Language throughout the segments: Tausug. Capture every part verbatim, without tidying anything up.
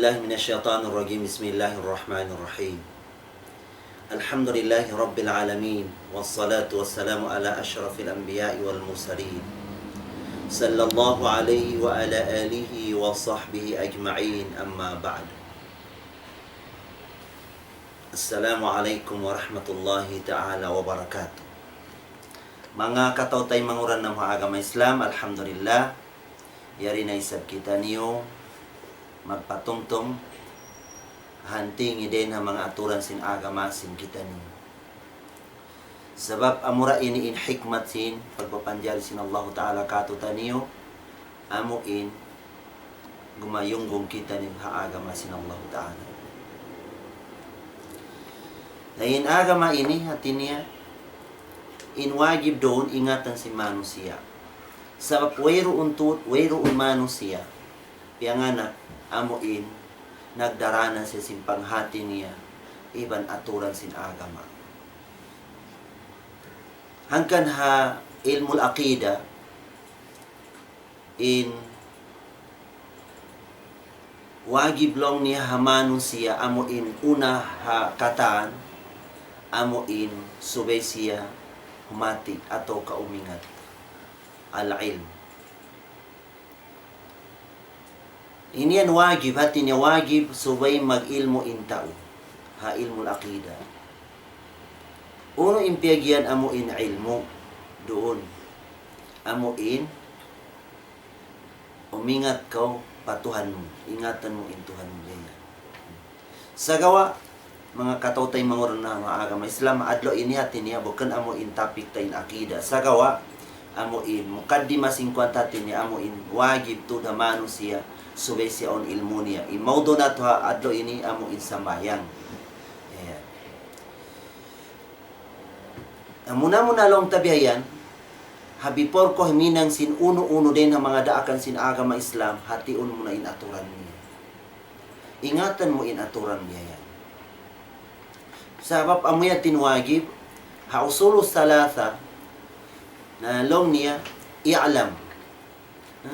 الله من الشيطان الرجيم. بسم الله الرحمن الرحيم. الحمد لله رب العالمين، والصلاة والسلام على أشرف الأنبياء والمرسلين، صلى الله عليه وعلى آله وصحبه أجمعين، أما بعد. السلام عليكم ورحمة الله تعالى وبركاته. Manga kataw-taymanghuran namu' ha agama Islam, alhamdulillah, yari na isab kitaniyu magpatumtum, hantang dayn ha manga aturan sin agama sin kitaniyu. Sabab amura ini in hikmat sin pagpapanjari sin Allahu Ta'ala kātu'niyu, amu in gumayunggung kitaniyu ha agama sin Allahu Ta'ala. Na in agama ini, hāti niya, in wajib duun ingatan sin manusiya'. Sabab wayruun tu-, wayruun manusiya' piyanganak amu in nagdarā na siya sin panghāti niya iban aturan sin agama. Hangkan ha ilmul aqida, in wajib laung niya ha manusiya' amu in una ha katan, amu in subay siya humati atawa ka umingat. Al-ilm. Ini yan wajib, hāti niya wajib subay mag-ilmu' in tau ha ilmul aqida. Unu in piyag'iyan amu in ilmu' duun? Amu in umingat kaw pa Tuhan mu, ingatan mu in Tuhan mu, yan. Sagawa', manga kataw-taymanghuran namu' ha agama Islam, adlaw ini hāti niya, bukun amu in topic ta in aqida. Sagawa', amu in mukaddima sin kuwan ta hāti niya, amu in wajib tuud ha manusiya', subay siya awn ilmu' niya. In mawdu' natu' ha adlaw ini, amu in sambahayang. Yan. Muna-muna laung ta biya' yan, ha before kaw huminang sin unu-unu dayn ha manga daakan sin agama Islam, hatiun mu na in aturan niya. Ingatan mu in aturan niya yan. Sabab amu yan in wajib, ha usulu salasa, na laung niya, i'lam. Ha?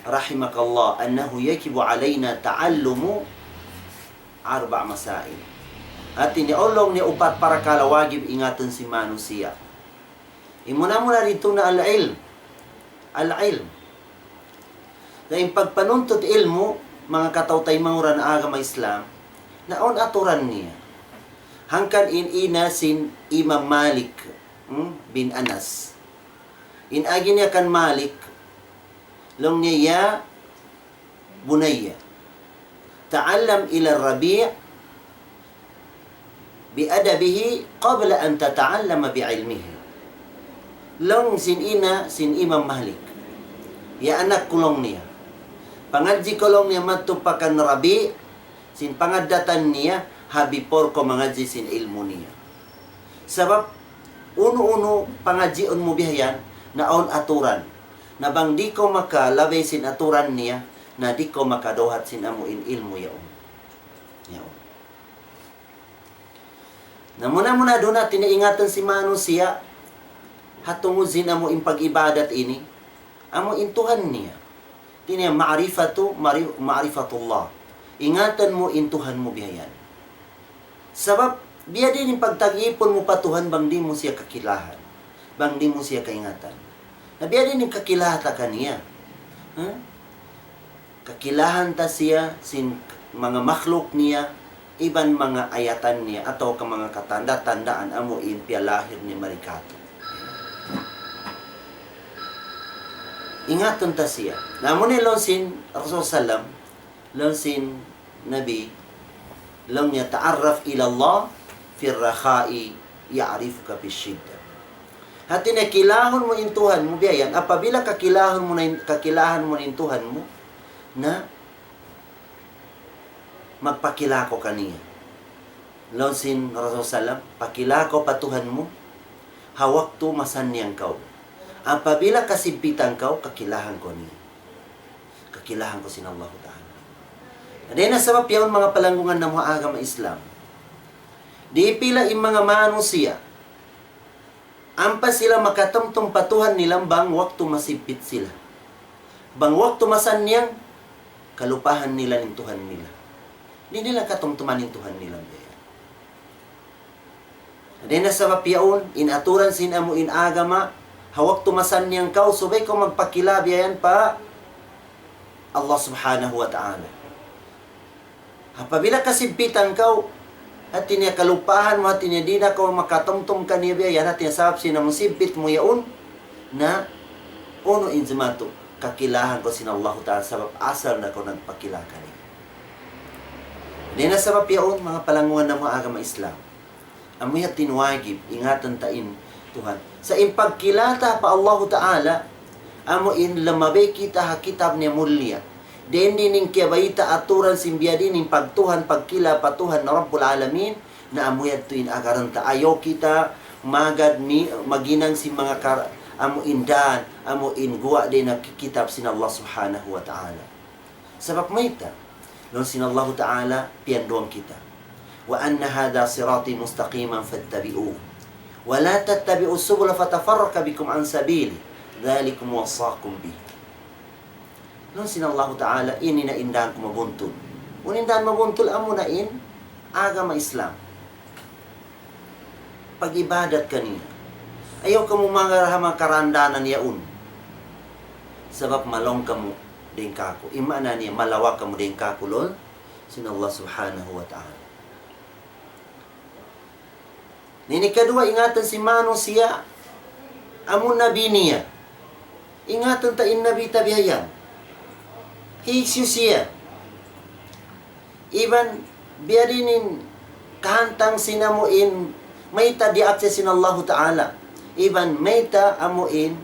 Rahimakallah, annahu yajibu alayna ta'allumu arba' masail. Hati niya, laung niya upat parakala' wajib ingatan sin manusiya'. In muna-muna didtu na al-ilm. Al-ilm. Na in pagpanuntut ilmu', manga kataw-taymanghuran ha agama Islam, na awn aturan niya. Hangkan in ina sin Imam Malik, hmm, bin Anas. In agi niya kan Malik, laung niya, يا بني تعلم إلى الربيع بأدبه قبل أن تتعلم بعلمه. Laung sin ina sin Imam Malik, "Ya anak ku," laung niya, "pangadji' kaw," laung niya, "madtu pa kan Rabi', sin pangaddatan niya, ha before kaw mangadji' sin ilmu' niya. Sabab, unu-unu pangadjiun mu biya' yan, na awn aturan. Na bang di' kaw makalabay sin aturan niya, na di' kaw makadawhat sin amu in ilmu' yaun." Yaun. Na muna-muna duun hati niya ingatan sin manusiya', ha tungud sin amu in pag-ibadat ini, amu in Tuhan niya. Hati niya ma'rifatu, ma'ri-, ma'rifatullah. Ingatan mu in Tuhan mu biya' yan. Sabab, biya' diin in pagtag-ipun mu pa Tuhan bang di' mu siya kakilahan, bang di' mu siya kaingatan. Na biya' diin in kakilahan ta kaniya. Ha? Kakilahan ta siya sin manga makhluk niya, iban manga ayatan niya, atawa ka manga katanda-tandaan amu in piyalahir niya mari katu'. Ingatan ta siya. Na amu na in laung sin Rasul sallam, laung sin Nabi, laung niya, تعرف إلى الله في الرخاء يعرفك في الشدة. Hati niya, kilahun mu in Tuhan mu, biya' yan. Apabila kakilahun mu na in, kakilahan mu na in Tuhan mu, na magpakila kaw kaniya. Laung sin Rasul sallam, pakila kaw pa Tuhan mu, ha waktu masannyang kaw. Apabila kasigpitan kaw, kakilahan kaw niya. Kakilahan kaw sin Allahu Ta'ala. Dayn ha sabab yaun manga palanggungan namu' ha agama Islam. Di' pila in manga manusiya'. Ampa sila makatumtum pa Tuhan nila bang waktu masigpit sila. Bang waktu masannyang, kalupahan nila in Tuhan nila. Di' nila katumtuman in Tuhan nila biya' yan. Dayn ha sabab yaun, in aturan sin amu in agama, ha waktu masannyang kaw, subay kaw magpakila biya' yan pa Allah Subhanahu wa Ta'ala. Apabila kasigpitan kaw, hati niya kalupahan mu, hati niya di' na kaw makatumtum kaniya biya' yan, hati niya sabab sin amu sigpit mu yaun, na unu in jimatu, kakilahan kaw sin Allahu Ta'ala, sabab asal na kaw nagpakila kaniya. Dayn ha sabab yaun, manga palanggungan namu' agama Islam. Amu yan in wajib, ingatan ta in Tuhan. Sa' in pagkila ta pa Allahu Ta'ala, amu in lumabay kita ha kitab niya mulia. Dayn di' in kiyabayta' aturan sin biya' diin in pagtuhan, pagkila pa Tuhan Rabbul Alamin, na amu yadtu in agaran ta. Ayaw kita magad mi-, maghinang sin manga kar-, amu in dan, amu in guwa' dayn ha kitab sin Allah Subhanahu wa Ta'ala. Sabab mayta', laung sin Allahu Ta'ala, piyanduan kita. وأن هذا صراطي مستقيما فاتبعوه ولا تتبعوا السبل فتفرق بكم عن سبيله ذلكم وصاكم به. Laung sin Allahu Ta'ala, ini na in dan ku mabuntul. Unu in dan mabuntul, amu na in agama Islam. Pag-ibadat kaniya. Ayaw kamu mangarahama karandanan yaun. Sabab malaung kamu dayn kāku'. In maana niya, malawa' kamu dayn kāku', laung sin Allah Subhanahu wa Ta'ala. Na ini kaduwa, ingatan sin manusiya', amu nabi niya. Ingatan ta in nabi ta biya' yan. Hisiyu siya. Iban biya' diin in kahantang sin amu in mayta' diyaak siya sin Allahu Ta'ala. Iban mayta' amu in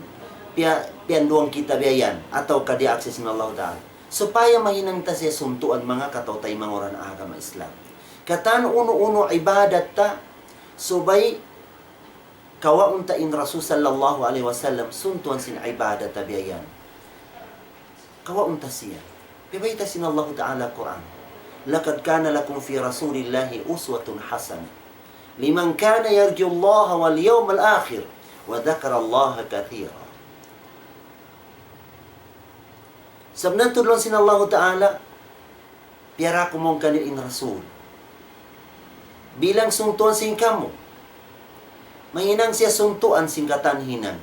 piya-, piyanduan kita biya' yan. Atawa ka diyaak siya sin Allahu Ta'ala. Supaya mahinang ta siya suntuan manga kataw-taymanghuran agama Islam. Katan unu-unu ibadat ta, subay kawaun ta in Rasul sallallahu alayhi wasallam, suntuan sin ibadat ta biya' yan. Kawaun ta siya. Piyabayta' sin Allahu Ta'ala Qur'an. لقد كان لكم في رسول الله أسوة حسنة لمن كان يرجو الله واليوم الآخر وذكر الله كثيرا. Sabab tuud laung sin Allahu Ta'ala, piyara ku mawn kaniyu in Rasul. Bilang suntuan sin kamu. Mahinang siya suntuan sin katan hinang.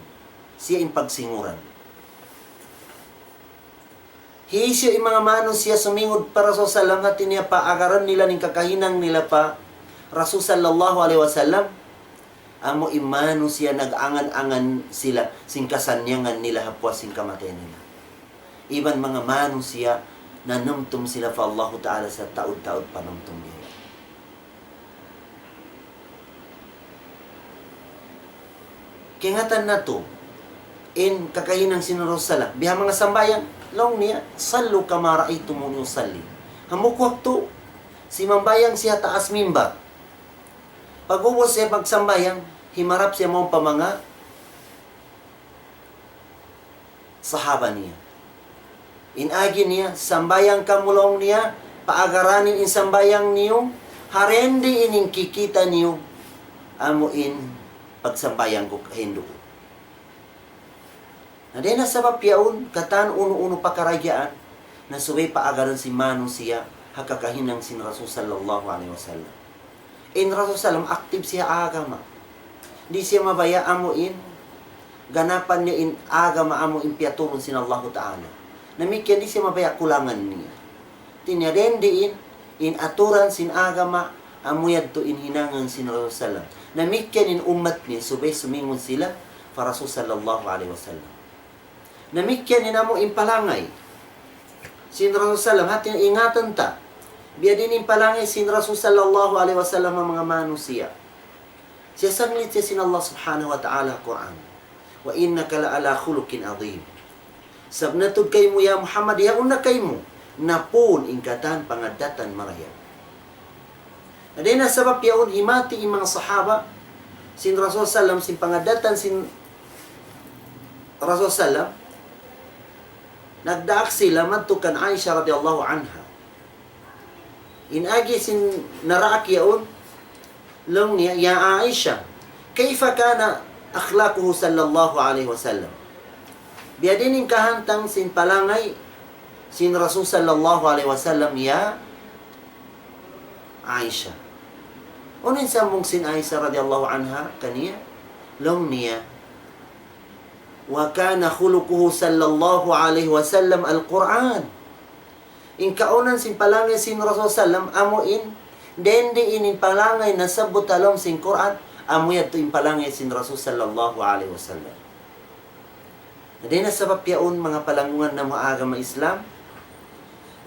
Siya in pagsinguran. Hisiyu in manga manusiya' sumingud pa Rasul sallam, hati niya paagaran nila in kakahinang nila pa Rasul sallallahu alayhi wasallam. Amu in manusiya' nag-angan-angan sila sin kasannyangan nila ha puas sin kamatay nila. Iban manga manusiya' nanumtum sila pa Allahu Ta'ala sa' taud-taud panumtum niya. Kaingatan natu', in kakahinang sin Rasulullah, biya' manga sambahayang, laung niya, صلوا كما رأيتموني أصلي. Hambuuk waktu, simambahayang siya ha taas mimbar. Pag'ubus siya pagsambahayang, himarap siya mawn pa manga sahaba niya. In agi niya, sambahayang kamu laung niya, paagaranin in sambahayang niyu, ha dindi in kikita' niyu, amu in pagsambahayang ku hindu'. Na dayn ha sabab yaun, katan unu-unu pakaradjaan, na subay paagaran sin manusiya', ha kakahinang sin Rasul sallallahu alayhi wasallam. In Rasul sallam active siya agama. Di' siya mabaya' amu in, ganapan niya in agama amu in piyaturun sin Allahu Ta'ala. Damikkiyan di' siya mabaya' kulangan niya. Hati niya dindi in, in aturan sin agama, amu yadtu in hinangun sin Rasul sallam. Damikkiyan in ummat niya, subay sumingun sila, pa Rasul sallallahu alayhi wasallam. Damikkiyan in amu in palangay sin Rasul sallam, hati niya ingatan ta. Biya' diin in palangay sin Rasul sallallahu alayhi wasallam ha manga manusiya'. Siya sanglit siya sin Allah Subhanahu wa Ta'ala Qur'an. وإنك لعلى خلق عظيم. Sabab tuud kaymu ya Muhammad, yaun na kaymu, napun in katan pangaddatan marayaw. Na dayn ha sabab yaun himati in manga sahaba, sin Rasul sallam, sin pangaddatan sin Rasul sallam, nagdaak sila madtu kan Aisha radiyallahu anha. In agi sin naraak yaun, laung niya, يا عائشة، كيف كان أخلاقه صلى الله عليه وسلم؟ Biya' diin in kahantang sin palangay sin Rasul sallallahu alayhi wasallam, ya, Aisha. Unu in sambung sin Aisha radiyallahu anha kaniya? Laung niya, وكان خلقه صلى الله عليه وسلم القرآن. In kaunan sin palangay sin Rasul sallam amu in, dayn di in palangay nasabbut ha lawm sin Qur'an, amu yadtu in palangay sin Rasul sallallahu alayhi wasallam. Na dayn ha sabab yaun, manga palanggungan namu' ha agama Islam,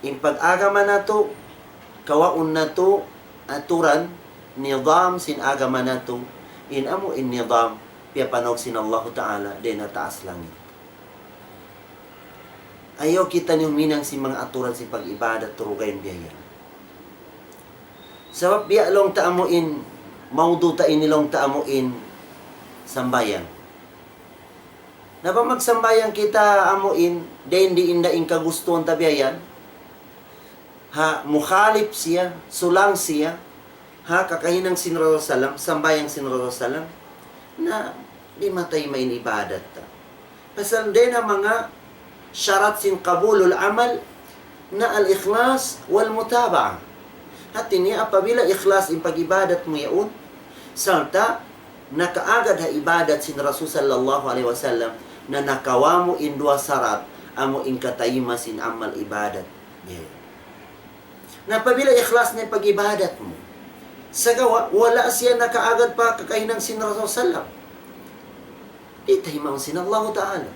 in pag-agama natu', kawaun natu' aturan, nizam sin agama natu', in amu in nizam piyapanaug sin Allahu Ta'ala dayn ha taas langit. Ayaw kitaniyu huminang sin manga aturan sin pag-ibadat, turugayn biya' yan. Sabab biya' laung ta amu in, maudu' ta ini laung ta amu in sambahayang. Na bang magsambahayang kita amu in, dayn di in da in kagustuhan ta biya' yan, ha, mukhalif siya, sulang siya, ha, kakahinang sin Rasul sallam, sambahayang sin Rasul sallam, na di' matayma' in ibadat ta. Pasal dayn ha manga sharat sin qabulul amal na al-ikhlas wal-mutaba'ah. Hati niya apabila ikhlas in pag-ibadat mu yaun, sarta' nakaagad ha ibadat sin Rasul sallallahu alayhi wasallam, na nakawa' mu in duwa sharat, amu in katayma' sin amal ibadat. Na apabila ikhlas na in pag-ibadat mu, sagawa' wala' siya nakaagad pa kakahinang sin Rasul sallam, di' taymaun sin Allahu Ta'ala.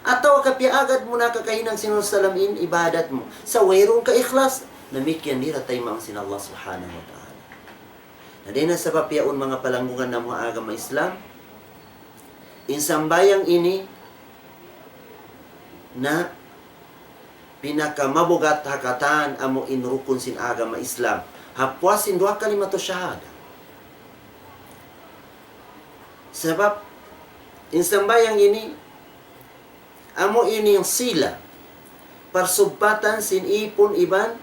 Atawa ka piyaagad mu na kakahinang sin Rasul sallam in ibadat mu, sa' wayruun ka ikhlas, damikkiyan di' da taymaun sin Allah Subhanahu wa Ta'ala. Na dayn ha sabab yaun, manga palanggungan namu' ha agama Islam, in sambahayang ini na pinakamabugat ha katan amu in rukun sin agama Islam. Ha puas sin duwa kalimatu shahada. Sabab, in sambahayang ini, amu ini in sila, parsubbatan sin ipun iban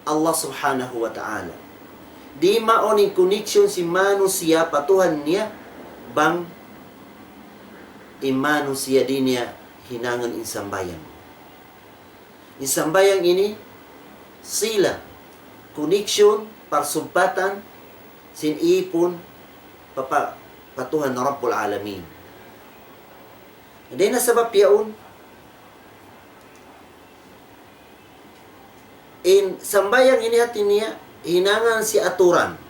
Allah Subhanahu wa Ta'ala. Di' mawn in connection sin manusiya' pa Tuhan niya, bang in manusiya' di' niya hinangun in sambahayang. In sambahayang ini, sila, connection, parsubbatan, sin ipun, pa, pa, pa Tuhan Rabbul Alamin. Dayn ha sabab yaun, in sambahayang ini hati niya, hinangun siya aturan.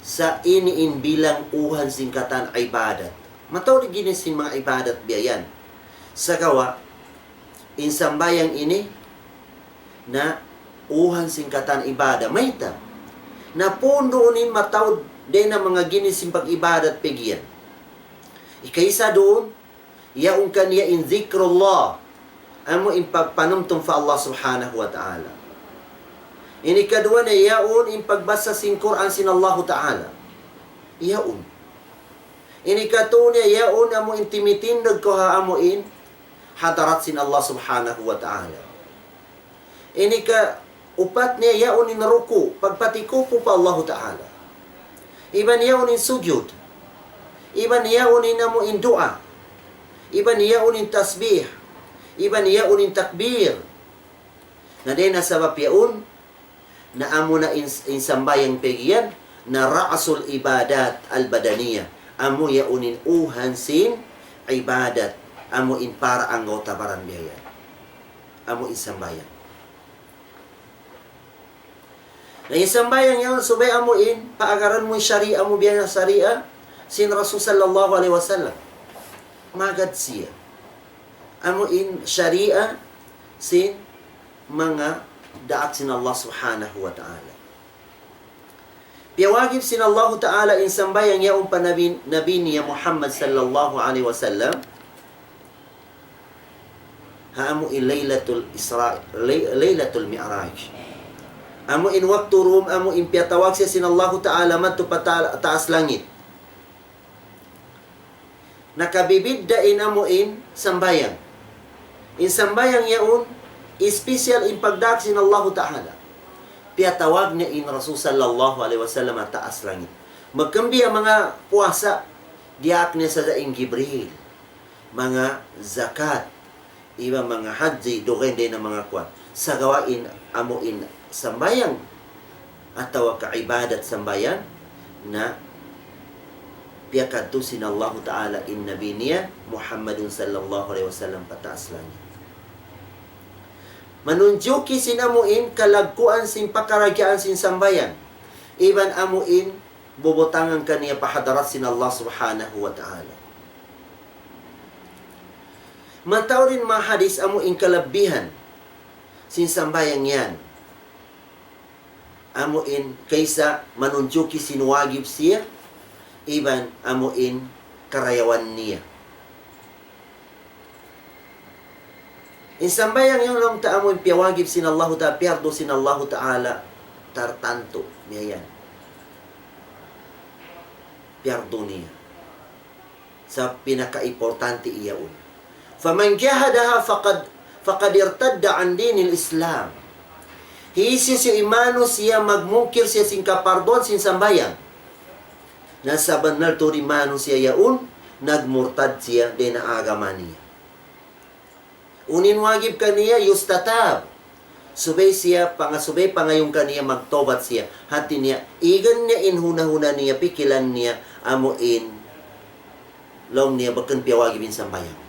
Sa' ini in bilang uhan sin katan ibadat. Mataud in ginis sin manga ibadat biya' yan. Sagawa', in sambahayang ini, na uhan sin katan ibadat. Mayta'? Na pun duun in mataud dayn ha manga ginis sin pag-ibadat pegg yan. Ikaisa duun, yaun kaniya in zikrullah, amu in pagpanumtum pa Allah Subhanahu wa Ta'ala. Ini kaduwa niya yaun in pagbasa sin Qur'an sin Allahu Ta'ala. Yaun. Ini katu niya yaun amu in timitindug kaw ha amu in hadarat sin Allah Subhanahu wa Ta'ala. Ini kaupat niya yaun in ruku', pagpatikupu pa Allahu Ta'ala. Iban yaun in sujud. Iban yaun in amu in duwaa. Iban yaun in tasbih. Iban yaun in takbir. Na dayn ha sabab yaun, na amu na in, in sambahayang pegg yan, na ra'sul ibadat al-badaniyah. Amu yaun in uhan sin ibadat. Amu in para anggawta' baran biya' yan. Amu in sambahayang. Na in sambahayang yan, subay amu in, paagaran mu in sharia mu biya' na sharia sin Rasul sallallahu alayhi wasallam. Magad siya. Amu in sharia sin manga daak sin Allah Subhanahu wa Ta'ala. Piyawajib sin Allahu Ta'ala in sambahayang yaun pa Nabi, Nabi niya Muhammad sallallahu alayhi wasallam, ha amu in Laylatul Isra, Lay-, Laylatul Mi'raj. Amu in waktu dum, amu in piyatawag siya sin Allahu Ta'ala madtu pa ta-, taas langit. Nakabibidda' in amu in sambahayang. In sambahayang yaun, special in pagdaak sin Allahu Ta'ala. Piyatawag niya in Rasul sallallahu alayhi wasallam ha taas langit. Magkambiya' manga puasa, diyaak niya sadja in Jibril. Manga zakat, iban manga hajji, dugaing dayn ha manga kuwan. sagawa' in amu in sambahayang atawa ka ibadat sambahayang na piyakadtu sin Allahu Ta'ala in Nabi niya Muhammadun sallallahu alayhi wasallam pa taas langit. Manunjuki sin amu in kalagguan sin pakaradjaan sin sambahayang. Iban amu in bubutangan kaniya pa hadarat sin Allah Subhanahu wa Ta'ala. Mataud in manga hadith amu in kalabbihan sin sambahayang yan. Amu in kaysa manunjuki sin wajib siya, iban amu in karayawan niya. In sambahayang yan laung ta amu in piyawajib sin Allahu Ta'ala, piyardu sin Allahu Ta'ala, tartantu niya yan. Piyardu niya. Sa pinaka-importante iyaun. فمن جحدها فقد، فقد ارتد عن دين الإسلام. Hisiyu-siyu in manusiya' magmungkir siya sin kaparduan sin sambahayang, na sabannal tuud in manusiya' yaun, nagmurtad siya dayn ha agama niya. Unu in wajib kaniya, يستتاب. Subay siya, panga-, subay pangayuun kaniya magtawbat siya. Hati niya, igan niya in huna-huna niya, pikilan niya, amu in, laung niya, bukun piyawajib in sambahayang.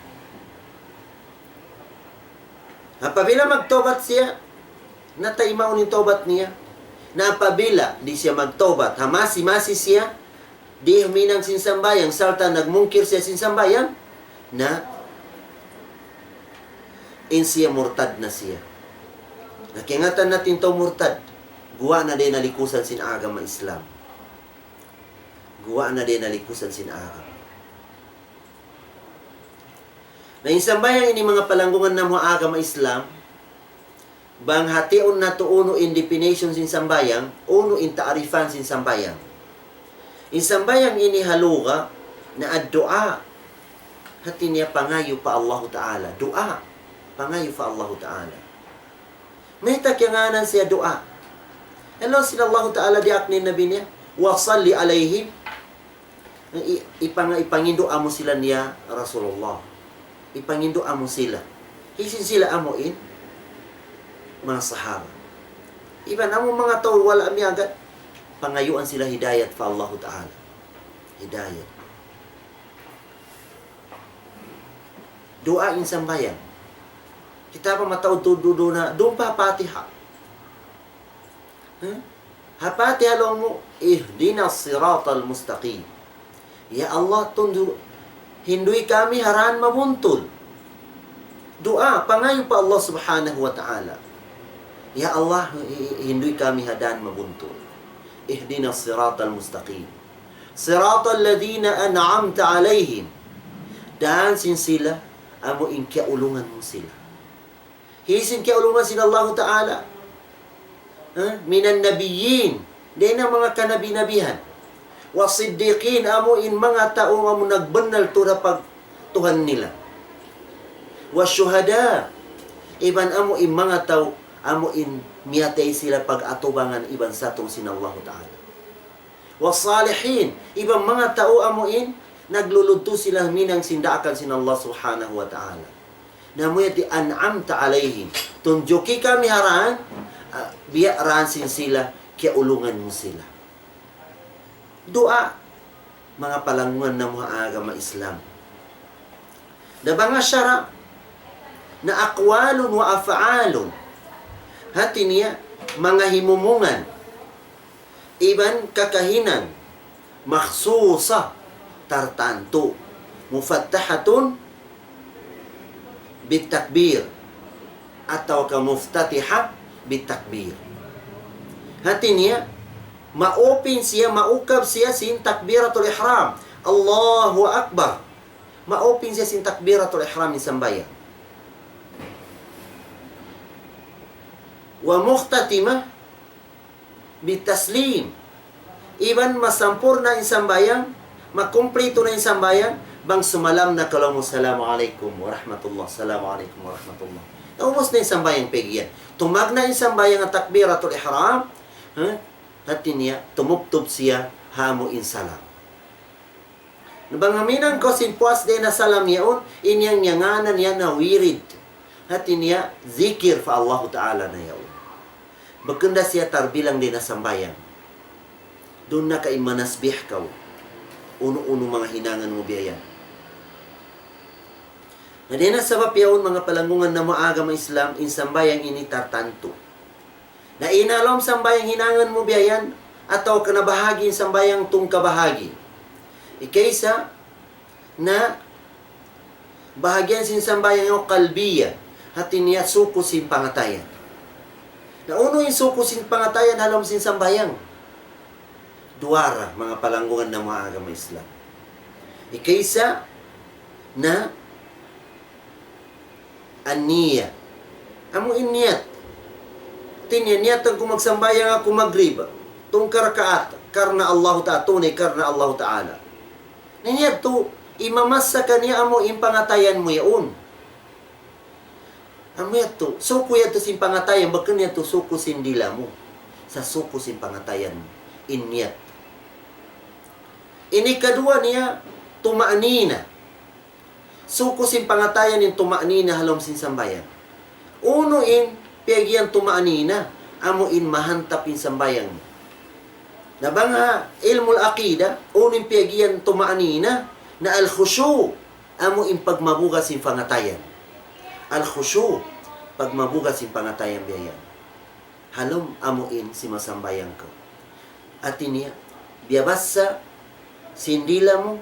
Apabila magtawbat siya, na taymaun in tawbat niya. Na apabila di' siya magtawbat, ha masi-masi siya, di' huminang sin sambahayang, sarta' nagmungkir siya sin sambahayang, na in siya murtad na siya. Na kiyaingatan natu' in tau murtad, guwa' na dayn ha likusan sin agama Islam. Guwa' na dayn ha likusan sin agama. Na in sambahayang ini manga palanggungan namu' ha agama Islam, bang hatiun natu' unu in definition sin sambahayang, unu in ta'rifan sin sambahayang. In sambahayang ini ha lugha na ad-du'a. Hati niya pangayu' pa Allahu Ta'ala. Du'a. Pangayu' pa Allahu Ta'ala. Mayta' kiyangānan siya du'a? Laung sin Allahu Ta'ala diyaak in Nabi niya, وصل عليهم. I-, ipang-, ipangindu'a mu sila niya Rasulullah. Ipangindu'a mu sila. Hisiyu sila amu in manga sahaba. Iban amu manga tau wala' miyagad, pangayuan sila hidayat pa Allahu Ta'ala. Hidayat. Du'a in sambahayang. Kita' pa mataud tuud duun na, duun pa Fatiha. Ha? Ha Fatiha laung mu, اهدنا الصراط المستقيم. Ya Allah, tundu-, hinduy kami ha dan mabuntul. Du'a, pangayu' pa Allah Subhanahu wa Ta'ala. Ya Allah, hi-, hi-, hinduy kami ha dan mabuntul. اهدنا الصراط المستقيم. صراط الذين أنعمت عليهم. Dan sin sila, amu in kiyaulungan mu sila. Hisiyu in kiyaulungan sin Allahu Ta'ala? Ha? من النبيين. Dayn ha manga kanabi-nabihan. والصديقين, amu in manga tau amu nagbannal tuud ha pagtuhan nila. والشهداء. Iban amu in manga tau, amu in miyatay sila pag-atubangan iban satru' sin Allahu Ta'ala. والصالحين, iban manga tau amu in nagluludtu sila huminang sin daakan sin Allah Subhanahu wa Ta'ala. Na amu yadtu أنعمت عليهم. Tunjuki kami ha dan, ah, biya' dan sin sila, kiyaulungan mu sila. Du'a, manga palanggungan namu' ha agama Islam. Na bang ha sara', na أقوال وأفعال. Hati niya, manga himumungan iban kakahinang, مخصوصة, tartantu, مفتتحة بالتكبير, atawa ka مفتتحة بالتكبير. Hati niya, ma-open siya, maukab siya sin takbiratul ihram. Allahu Akbar. Ma-open siya sin takbiratul ihram in sambahayang. ومختتمة بالتسليم. Iban masampurna' in sambahayang, makumpletu na in sambahayang, bang sumalam na kaw laung mu, "Assalamu alaykum warahmatullah, assalamu alaykum warahmatullah." Naubus na in sambahayang pag'iyan. Tumagna' in sambahayang ha takbiratul ihram, ha? Hati niya, tumubtub siya ha amu in salam. Na bang huminang kaw sin puas dayn ha salam yaun, in yan ngānan yan na wirid. Hati niya, zikir pa Allahu Ta'ala na yaun. Bukun da siya tarbilang dayn ha sambahayang. Duun na kaw in manasbih kaw. Unu-unu manga hinangun mu biya' yan. Na dayn ha sabab yaun, manga palanggungan namu' agama Islam, in sambahayang ini tartantu. Na in ha lawm sambahayang hinangun mu biya' yan, atawa ka na bahagi' in sambahayang tungka bahagi'. Ikaisa, na bahagian sin sambahayang yaun qalbiyya, hati niya suku sin pangatayan. Na unu in suku sin pangatayan ha lawm sin sambahayang? Duwa ra, manga palanggungan namu' agama Islam. Ikaisa, na an-niyya. Amu in niyat. Hati niya, niyat aku magsambahayang aku magrib. Tungka rakaat, karna' Allahu Ta'ala, tunay karna' Allahu Ta'ala. Na in yadtu, imamassa kaniya amu in pangatayan mu yaun. Amu yadtu, suku yadtu sin pangatayan, bukun yadtu suku sin dila mu. Sa' suku sin pangatayan mu. In niyat. Ini kaduwa niya, tuma'nina. Suku sin pangatayan in tuma'nina ha lawm sin sambahayang. Unu in piyag'iyan tuma'nina, amu in mahantap in sambahayang. Na bang ha ilmul aqida, unu in piyag'iyan tuma'nina, na al-khushu', amu in pagmabuga sin pangatayan. Al-khushu', pagmabuga sin pangatayan biya' yan. Ha lawm amu in simasambahayang kaw. Hati niya, biyabassa sin dila mu,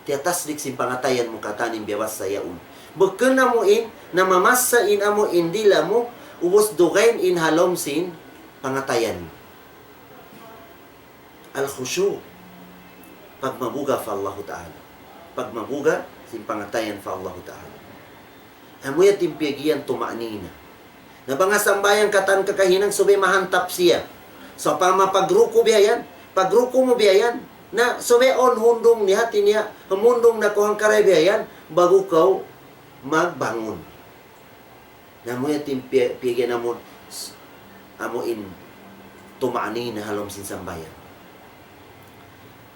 tiyatasdik sin pangatayan mu katan in biyabassa yaun. Bukun amu in, namamassa in amu in dila mu, ubus dugaing in ha lawm sin pangatayan mu. Al-khushu', pagmabuga pa Allahu Ta'ala. Pagmabuga sin pangatayan pa Allahu Ta'ala. Amu yadtu in piyag'iyan tuma'nina. Na bang ha sambahayang katan kakahinang subay mahantap siya. Sawpama pagruku' biya' yan, pagruku' mu biya' yan. Na subay awn hundung niya, hati niya, humundung na kaw hangkaray biya' yan, ba'gu kaw magbangun. Na amu yadtu in pi-, piyag'iyan amu, s-, amu in tuma'nina ha lawm sin sambahayang.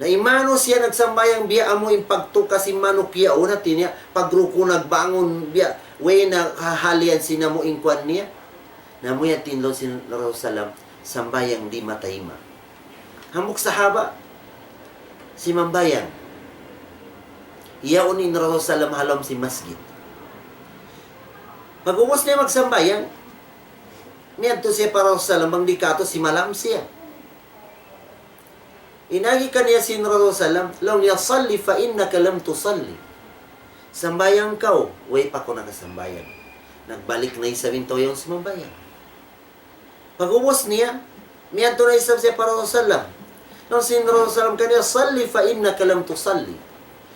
Na in manusiya' nagsambahayang biya' amu in pagtuka sin manuk yaun, hati niya, pagruku' nagbangun biya', way na hahalian sin amu in kuwan niya. Na amu yadtu in laung sin Rasul sallam, sambahayang di' matayma'. Hambuuk sahaba, simambahayang. Yaun in Rasul sallam ha lawm sin masjid. Pag'ubus niya magsambahayang, miyadtu siya pa Rasul sallam, bang di' katu' simalam siya. In agi kaniya sin Rasul sallam, laung niya, "صل فإنك لم تصل." Sambahayang kaw, way pa kaw nakasambahayang. Nagbalik na isab in tau yaun simambahayang. Pag'ubus niya, miyadtu na isab siya pa Rasul sallam. Laung sin Rasul sallam kaniya, "صل فإنك لم تصل."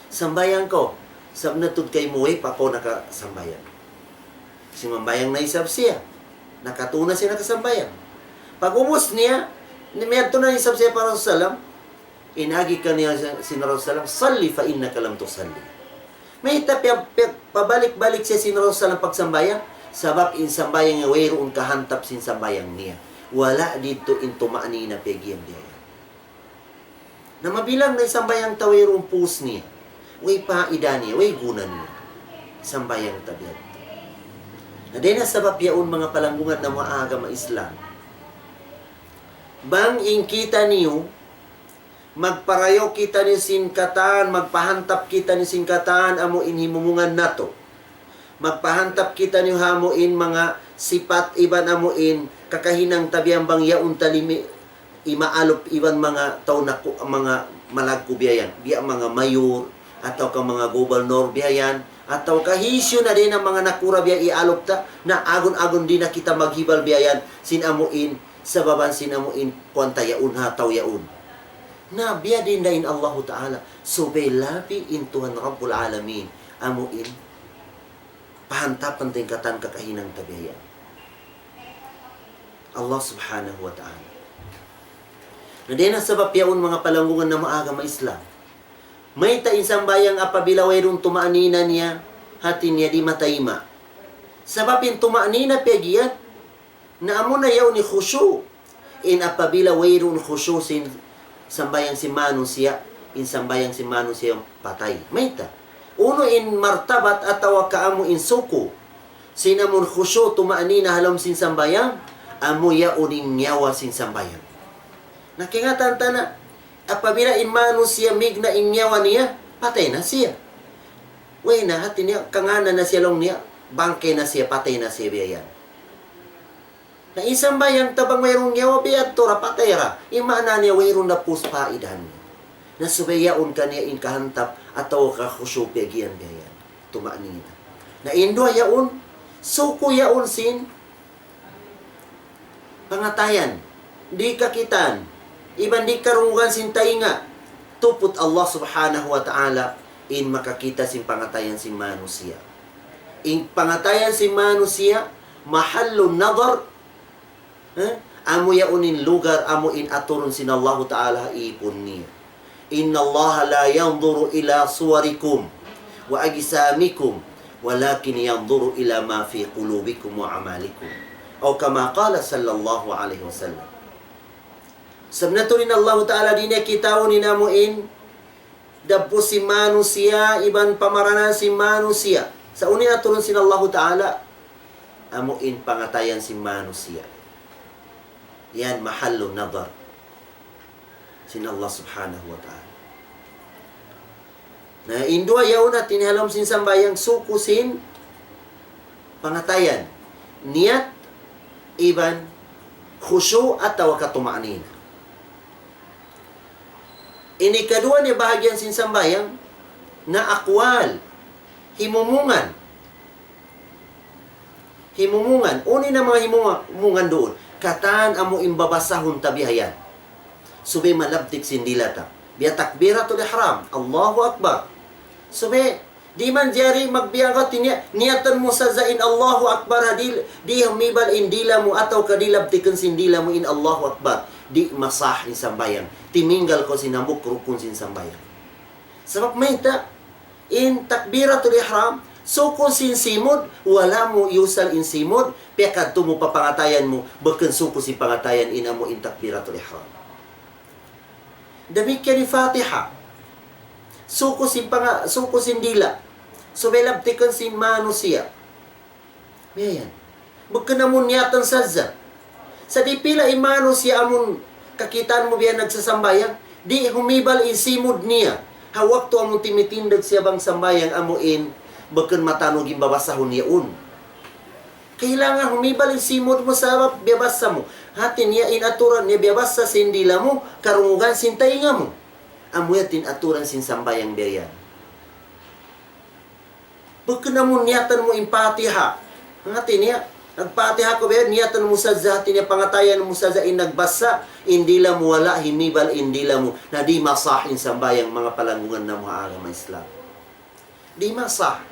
Sambahayang kaw, sabab na tuud kaymu way pa kaw nakasambahayang. Simambahayang na isab siya. Nakatū na siya nakasambahayang. Pag'ubus niya, ni-, miyadtu na isab siya pa Rasul sallam. In agi kaniya sin Rasul sallam, "صل فإنك لم تصل." Mayta' piya-, piya-, pabalik-balik siya sin Rasul sallam pagsambahayang, sabab in sambahayang niya wayruun kahantap sin sambahayang niya. Wala' didtu in tuma'nina piyag'iyan niya. Na mabilang na in sambahayang ta wayruun pūs niya. Way paida niya, way guna niya. Sambahayang ta biya' yadtu. Na dayn ha sabab yaun manga palanggungan namu' agama Islam. Bang in kitaniyu, magparayaw kitaniyu sin katan, magpahantap kitaniyu sin katan, amu in himumungan natu'. Magpahantap kitaniyu ha amu in manga sipat iban amu in kakahinang ta biya' yan bang yaun ta limi-, imaalup iban manga tau naku-, manga malaggu' biya' yan. Biya' manga mayor, atawa ka manga gobelnor biya' yan, atawa ka hisiyu na dayn ha manga nakura' biya' iaalup ta, na agun-agun di' na kita maghibal biya' yan, sin amu in, sababan sin amu in, kuwan ta yaun ha, tau yaun. Na biya' diin da in Allahu Ta'ala, subay labi in Tuhan Rabbul Alamin, amu in, pahantapan ta in katan kakahinang ta biya' yan. Allah Subhanahu wa Ta'ala. Na dayn ha sabab yaun manga palanggungan namu' agama Islam. Mayta' in sambahayang apabila wayruun tuma'nina niya, hati niya di' matayma'. Sabab in tuma'nina piyag'iyan, na amuna yaun in khushu'. In apabila wayruun khushu' sin sambahayang sin manusiya', in sambahayang sin manusiya' patay. Mayta'? Unu in martabat atawa ka amu in suku'. Sin amun khushu' tuma'nina ha lawm sin sambahayang, amu yaun in nyawa sin sambahayang. Na kaingatan ta na, apabila in manusiya' migna' in nyawa niya, patay na siya. Way na, hati niya, kangānan na siya laung niya, bangkay na siya, patay na siya biya' yan. Na in sambahayang ta bang wayruun nyawa biya' yadtu ra, patay ra. In maana niya wayruun na pus paidahan niya. Na subay yaun kaniya in kahantap atawa ka khushu' piyagiyan biya' yan. Tuma'nina. Na in duwa yaun, suku yaun sin pangatayan. Di' kakitaan. Iban di' karungugan sin taynga. Tuput Allah Subhanahu wa Ta'ala in makakita' sin pangatayan sin manusiya'. In pangatayan sin manusiya', mahallun nadhar, eh, amu yaun in lugar, amu in aturun sin Allahu Ta'ala ha ipun niya. إن الله لا ينظر إلى صوركم وأجسامكم ولكن ينظر إلى ما في قلوبكم وأعمالكم. أو كما قال صلى الله عليه وسلم. Sabunnal tuud in Allahu Ta'ala di' niya kitaun in amu in dabbus sin manusiya', iban pamaranan sin manusiya'. Sa' unu in aturun sin Allahu Ta'ala, amu in pangatayan sin manusiya'. Yan mahallu nadhar sin Allah Subhanahu wa Ta'ala. Na in duwa yaun hati niya ha lawm sin sambahayang, suku sin pangatayan, niyat iban khushu' atawa ka tuma'nina. Ini kaduwa niya bahagian sin sambahayang, na aqwal, himumungan. Himumungan. Unu in manga himumungan duun? Katan amu in babasahun ta biya' yan. Subay malabtik sin dila ta. Biya' takbiratul ihram. Allahu Akbar. Subay, di' manjari magbiya' ka, hati niya, niyatan mu sadja in Allahu Akbar, ha di', di' humibal in dila mu atawa ka di' labtikan sin dila mu in Allahu Akbar. Di' masah in sambahayang. Timinggal kaw sin hambuuk rukun sin sambahayang. Sabab mayta', in takbiratul ihram, suku sin simud, wala' mu iyusal in simud, piyakadtu mu pa pangatayan mu, bukun suku sin pangatayan in amu in takbiratul ihram. Damikkiyan in Fatiha. Suku sin panga-, suku sin dila. Subay labtikan sin manusiya'. Biya' yan. Bukun amun niyatan sadja. Sa' di' pila in manusiya' amun kakitaan mu biya' nagsasambahayang, di' humibal in simud niya. Ha waktu amun timitindug siya bang sambahayang amu in, bukun matanug in babasahun yaun. Kailangan humibal in simud mu sabab biyabasa mu. Hati niya in aturan niya biyabasa sin dila mu, karungugan sin taynga mu. Amu yadtu in aturan sin sambahayang biya' yan. Bukun amun niyatan mu in Fatiha. Hati niya, nagpatiha kaw biya' yan, niyatan mu sadja, hati niya pangatayan mu sadja in nagbasa, in dila mu wala' himibal in dila mu. Na di' masah in sambahayang manga palanggungan namu' ha agama Islam. Di' masah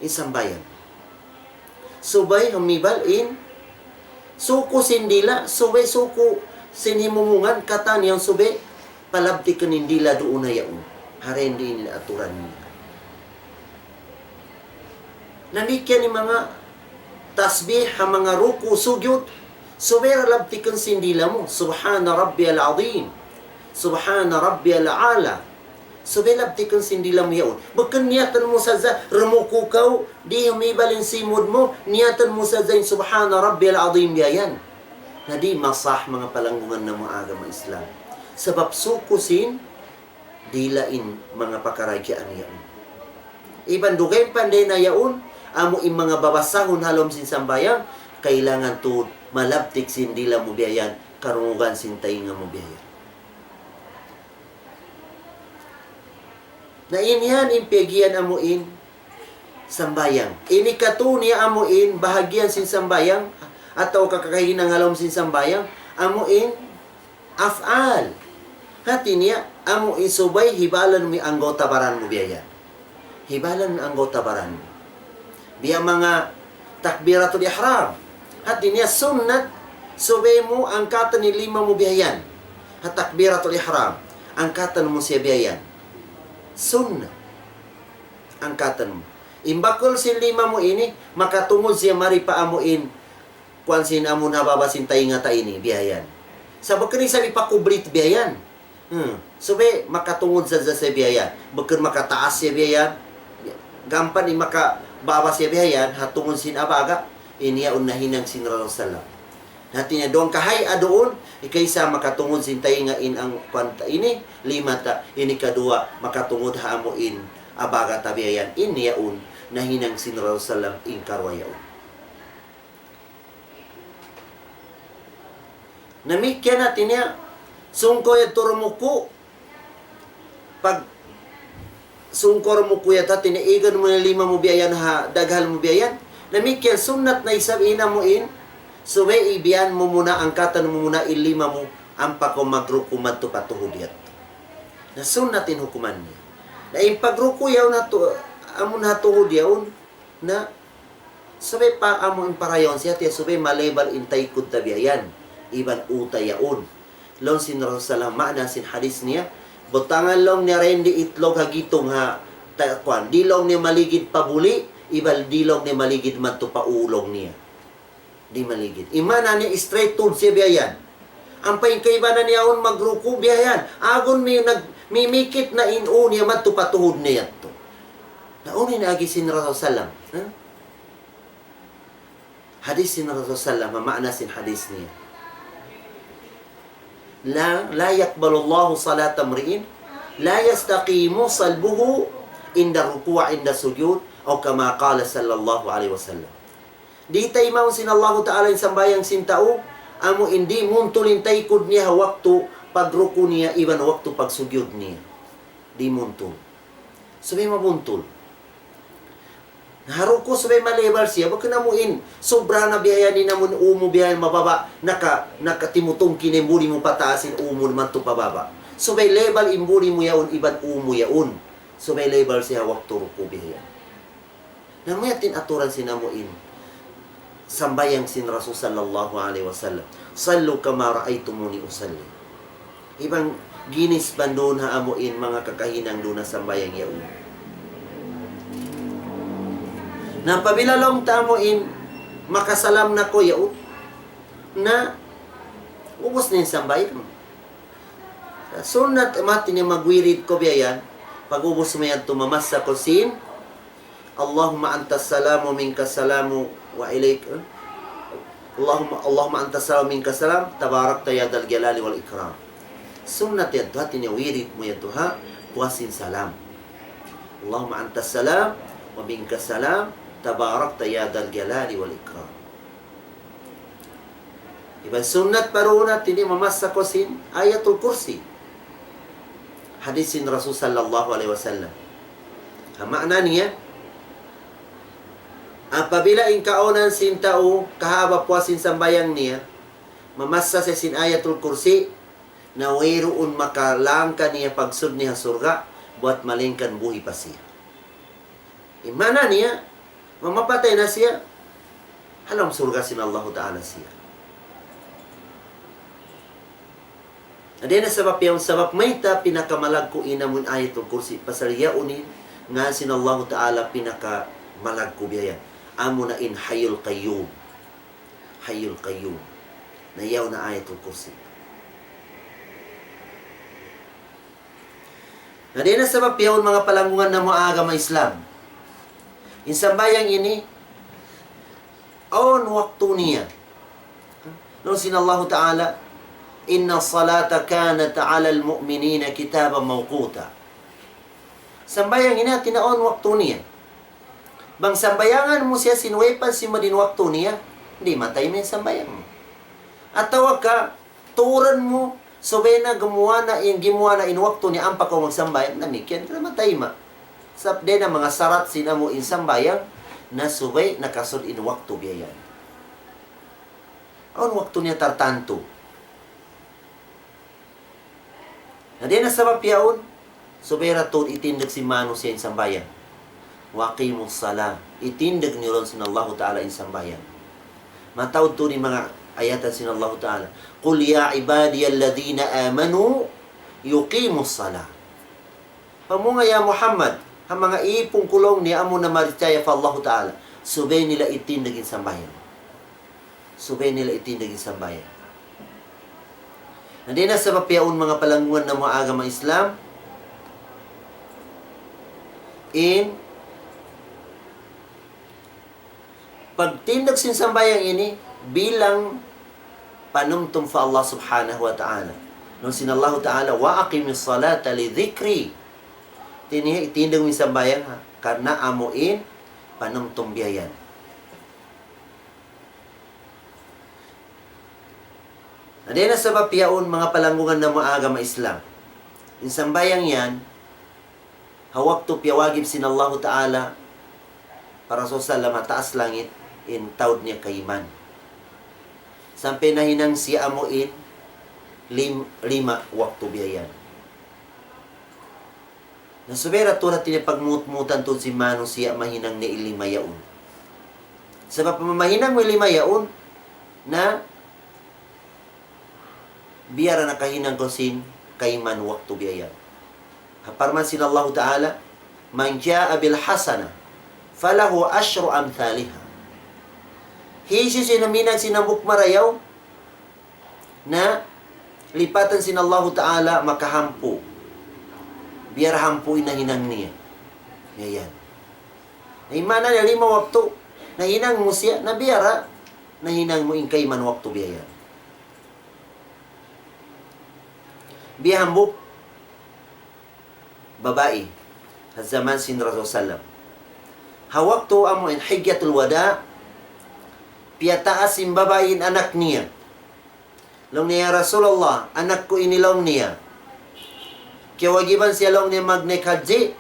in sambahayang. Subay humibal in suku sin dila, subay suku sin himumungan, katan yan subay palabtikan in dila duun na yaun. Harain di' in aturan niya. Damikkiyan in manga tasbih, ha manga ruku', sujud, subay ra labtikan sin dila mu, سبحان ربي العظيم. سبحان ربي الأعلى. Subay labtikan sin dila mu yaun. Bukun niyatan mu sadja, rumuku' kaw, di' humibal in simud mu, niyatan mu sadja in سبحان ربي العظيم biya' yan. Na di' masah manga palanggungan namu' ha agama Islam. Sabab suku sin dila in manga pakaradjaan yaun. Iban dugaing panday na yaun, amu in manga babasahun ha lawm sin sambahayang, kailangan tuud malabtik sin dila mu biya' yan, karungugan sin taynga mu biya' yan. Na in yan in piyagiyan amu in sambahayang. Ini katu' niya amu in bahagian sin sambahayang, atawa ka kakahinang ha lawm sin sambahayang, amu in af'al. Hati niya, amu in subay hibalan mu in anggawta' baran mu biya' yan. Hibalan mu in anggawta' baran mu. Biya' manga takbiratul ihram. Hati niya sunnat, subay mu angkatan in lima mu biya' yan. Ha takbiratul ihram. Angkatan mu siya biya' yan. Sunnat. Angkatan mu. In bakul sin lima mu ini, makatungud siya mari pa amu in kuwan sin amun ha baba sin taynga ta ini, biya' yan. Sa' bukun isab ipakublit biya' yan. Hmm. Subay makatungud sadja siya biya' yan. Bukun makataas siya biya' yan. Gampan in maka, Baba siya bihayan, ha tungud sin abaga, in yaun nahinang sin Rasul sallam. Hati niya duun kahay'a duun, ikaisa makatungud sin taynga in ang kuwan ta ini, lima ta, ini kaduwa, makatungud ha amu in abaga ta bihayan, in yaun nahinang sin Rasul sallam in karuwa yaun. Damikkiyan hati niya, sungkaw yadtu rumuku', pag sungkaw rumuku' yadtu hati niya, igan mu na lima mu bihayan ha, daghal mu bihayan. Damikkiyan sunnat na isab in amu in, subay ibiyan mu muna, angkatan mu muna in lima mu, ampa kaw magruku' madtu pa tuhud yadtu. Na sunnat in hukuman niya. Na in pagruku' yaun ha tu-, amun ha tuhud yaun, na subay pa amu in parayawan siya, tiya subay malebal in taykud ta bihayan, iban uta yaun. Laung sin Rasul sallam, maana sin hadis niya, butangan laung niya dayn di itlug ha gitung ha, ta-, kuwan, di' laung niya maligid pa buli', iban di' laung niya maligid madtu pa ū laung niya. Di' maligid. In maana niya straight tuhud siya bihayan. Ampa in kaibanan yaun magruku' bihayan. Agun mi nag-, mimikit na in ū niya madtu pa tuhud niya yadtu. Na unu in agi sin Rasul sallam? Ha? Hadis sin Rasul sallam, maana sin hadis niya. لا، لا يقبل الله صلاة امرئ لا يستقيم صلبه عند الركوع عند السجود، أو كما قال صلى الله عليه وسلم. Di' taymaun sin Allahu Ta'ala in sambahayang sin tau, amu in di' muntul in taykud niya ha waktu pagruku' niya, iban waktu pagsujud niya. Di' muntul. Subay mabuntul. Na ha ruku' subay malebal siya, bukun amu in, sobra na bihayan in amun ū mu bihayan mababa', naka-, nakatimutungki na in buli mu pataas in ū mu madtu pa baba'. Subay lebal in buli mu yaun, iban ū mu yaun. Subay lebal siya waktu ruku' bihayan. Na amu yadtu in aturan sin amu in sambahayang sin Rasul sallallahu alayhi wasallam. صلوا كما رأيتموني أصلي. Iban ginis bandun ha amu in manga kakahinang duun ha sambahayang yaun. Na apabila laung ta amu in makasalam na kaw yaun, na ubus na in sambahayang. Sunnat mati niya magwirid kaw bihayan, pag-ubus mu yadtu mamassa kaw sin اللهم أنت السلام ومنك السلام وإليك. اللهم، اللهم أنت السلام ومنك السلام، تباركت يا ذا الجلال والإكرام. Sunnat yadtu, hati niya wirid mu yadtu ha puas sin salam. اللهم أنت السلام ومنك السلام، تباركت يا ذا الجلال والإكرام. Iban sunnat pa duun, hati niya mamassa kaw sin Ayatul Kursi. Hadis sin Rasul sallallahu alayhi wasallam. Ha, maana niya, apabila in kaunahan sin tau kahaba' puas sin sambahayang niya, mamassa siya sin Ayatul Kursi, na wayruun makalangka niya pagsud niya ha surga', buwat malayngkan buhi' pa siya. In maana niya, mamapatay na siya, ha lawm surga' sin Allahu Ta'ala siya. Na dayn ha sabab yaun, sabab mayta' pinakamalaggu' in amun Ayatul Kursi, pasal yaun in ngān sin Allahu Ta'ala pinakamalaggu' biya' yan. Amuna in Hayyul Qayyum. Hayyul Qayyum. Na yaun na Ayatul Kursi. Na dayn ha sabab yaun, manga palanggungan namu' agama Islam, in sambahayang ini, awn waktu niya. Laung sin Allahu Ta'ala, إن الصلاة كانت على المؤمنين كتابا موقوتا. Sambahayang ini hati niya awn waktu niya. Bang sambahayangan mu siya sin way pa simud in waktu niya, di' matay in sambahayang mu. Atawa ka, tuuran mu, subay na gimuwa' na in, gimuwa' na in waktu niya ampa kaw magsambahayang, damikkiyan, di' na matayma'. Sabab dayn ha manga sarat sin amu in sambahayang, na subay nakasud in waktu biya' yan. Awn waktu niya tartantu. Na dayn ha sabab yaun, subay da tuud itindug sin manusiya' in sambahayang. وأقيموا الصلاة. Itindug niyu laung sin Allahu Ta'ala in sambahayang. Mataud tuud in manga ayatan sin Allahu Ta'ala. قل يا عبادي الذين آمنوا يقيموا الصلاة. Pamung, ya Muhammad, ha manga īpun ku laung niya amu in nagparachaya pa Allahu Ta'ala, subay nila itindug in sambahayang. Subay nila itindug in sambahayang. Na dayn ha sabab yaun, manga palanggungan namu' agama Islam, in Pagtindug sin sambahayang ini bilang panumtum pa Allah Subhanahu wa Ta'ala. Laung sin Allahu Ta'ala, "Wa aqimis salata li dhikri." Tinihi, itindug in sambahayang ha, karna' amu in panumtum biya' yan. Na dayn ha sabab yaun, manga palanggungan namu' agama Islam, in sambahayang yan, ha waktu piyawajib sin Allahu Ta'ala pa Rasul sallam ha taas langit, in taud niya kayman. Sampay nahinang siya amu in lim-, lima waktu biya' yan. Na subay da tuud hati niya pagmut-mutan tuud sin manusiya' mahinang niya in lima yaun. Sabab mahinang mu in lima yaun, na biya' da nakahinang kaw sin kayman waktu biya' yan. Ha parman sin Allahu Ta'ala, "Man jaa bil hasana, falahu ashru amthaliha." Hisiyu-siyu in huminang sin hambuuk marayaw, na lipatan sin Allahu Ta'ala makahampu. Biya' da hampu in nahinang niya. Biya' yan. Na in maana niya lima waktu, nahinang mu siya, na biya' da nahinang mu in kayman waktu biya' yan. Biya' hambuuk babai, ha jaman sin Rasul sallam. Ha waktu amu in Hijjatul Wada', piyataas sin babai in anak niya. Laung niya, "Ya Rasulullah, anak ku ini," laung niya. "Kiyawajiban siya," laung niya, "magnaik hajji.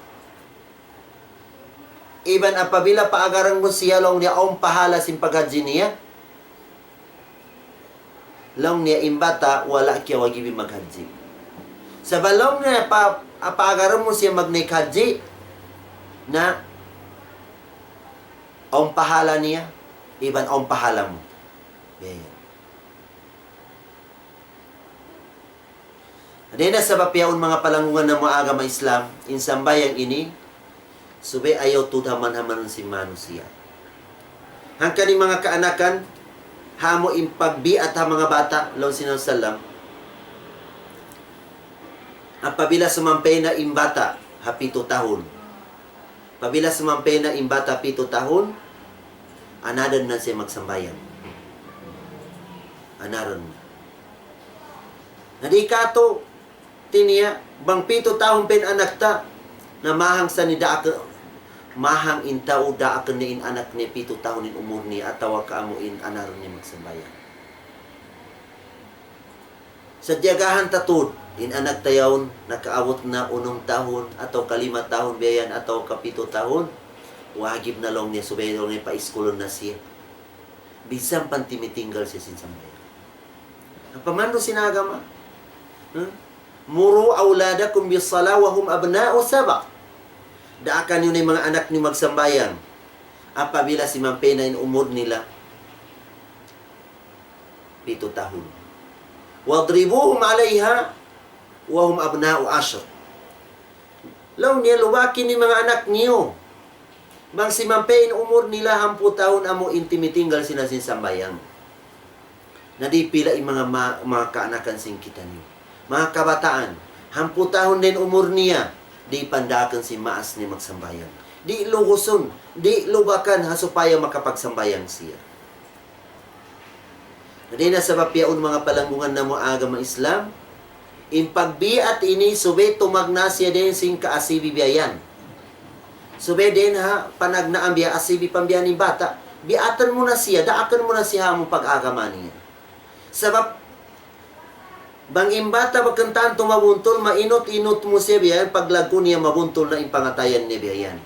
Iban apabila paagaran mu siya," laung niya, "awn pahala sin paghajji niya." Laung niya, "In bata' wala' kiyawajibi maghajji." Sabab laung niya, pa, paagaran mu siya magnaik hajji, na awn pahala niya, iban awn pahala mu. Yan. Dayn ha sabab yaun, manga palanggungan namu' agama Islam, in sambahayang ini, subay ayaw tuud haman-hamanun sin manusiya'. Hangkan in manga kaanakan, ha amu in pagbiat ha manga bata', laung sin Rasul sallam, apabila sumampay na in bata' ha pitu tahun, apabila sumampay na in bata' pitu tahun, anadun na siya magsambahayang. Anadun na. Na di' katu', tiniya, bang pitu tahun pa in anak ta, na mahang sa ni daak-, mahang in tau daakun niya in anak niya pitu tahun in umur niya, atawa ka amu in anadun niya magsambahayang. Sadja gahan ta tuud, in anak ta yaun, nakaabut na unum tahun, atawa ka lima tahun, biya' yan, atawa ka pitu tahun, wajib na laung niya, subay laung niya, paiskulun na siya. Minsan pa timitinggal siya sin sambahayang. Apa mandu' sin agama? Hmm? "Muru awladakum bis-salah wa hum abna'u sab'." Daakan niyu na in manga anak niyu magsambahayang. Apabila simampay na in umur nila pitu tahun. "Wadribuhum alayha wa hum abna'u ashr." Laung niya, lubaki niyu in manga anak niyu. Bang simampay in umur nila hangpu' tahun amu in timitinggal sila sin sambahayang. Na di' pila in manga ma-, manga kaanakan sin kitaniyu. Manga kabataan, hangpu' tahun da in umur niya, di' pa daakun sin maas niya magsambahayang. Di' lugusun, di' lubakan ha supaya makapagsambahayang siya. Dayn ha sabab yaun, manga palanggungan namu' agama Islam, in pagbiat ini subay tumagna' siya dayn sin kaasibi biya' yan. Subay dayn ha panagnaan biya' asibi pambiyaning bata', biatan mu na siya, daakan mu na siya ha amu pag-agama niya. Sabab, bang in bata' bakun tantu mabuntul, mainut-inut mu siya biya' yan, paglaggu' niya mabuntul na in pangatayan niya biya' yan.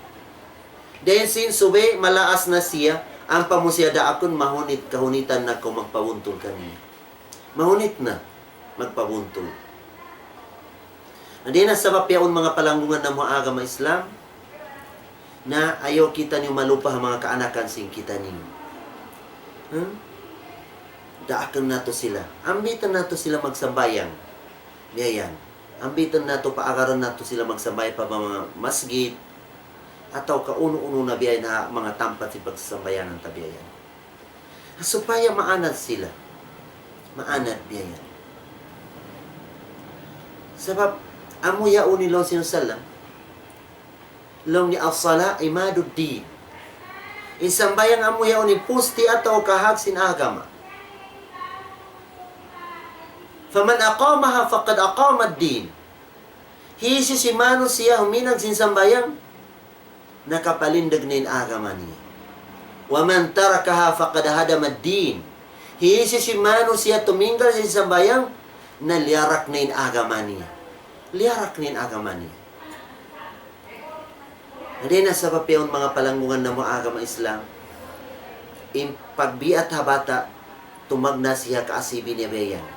Dayn sin subay, malaas na siya, ampa mu siya daakun, mahunit, kahunitan na kaw magpabuntul kaniya. Mahunit na magpabuntul. Na dayn ha sabab yaun, manga palanggungan namu' agama Islam, na ayaw kitaniyu malupa ha manga kaanakan sin kitaniyu. Hmm? Daakun natu' sila. Ambitan natu' sila magsambahayang. Biya' yan. Ambitan natu', paagaran natu' sila magsambahayang pa manga masjid, atawa ka unu-unu na biya' yan ha manga tampat sin pagsasambahayangan ta biya' yan. Supaya maanad sila. Maanad biya' yan. Sabab, amu yaun in laung sin Rasul sallam, laung niya, "As-salah imaduddin." In sambahayang amu yaun in pusti atawa kahag sin agama. فمن أقامها فقد أقام الدين. Hisiyu-siyu manusiya' huminang sin sambahayang, nakapalindug na in agama niya. ومن تركها فقد هدم الدين. Hisiyu-siyu manusiya' tuminggal sin sambahayang, na liyarak na in agama niya. Liyarak na in agama niya. Dayn ha sabab yaun, manga palanggungan namu' ha agama Islam, in pagbiat ha bata', tumagna' siya kaasibi niya biya' yan.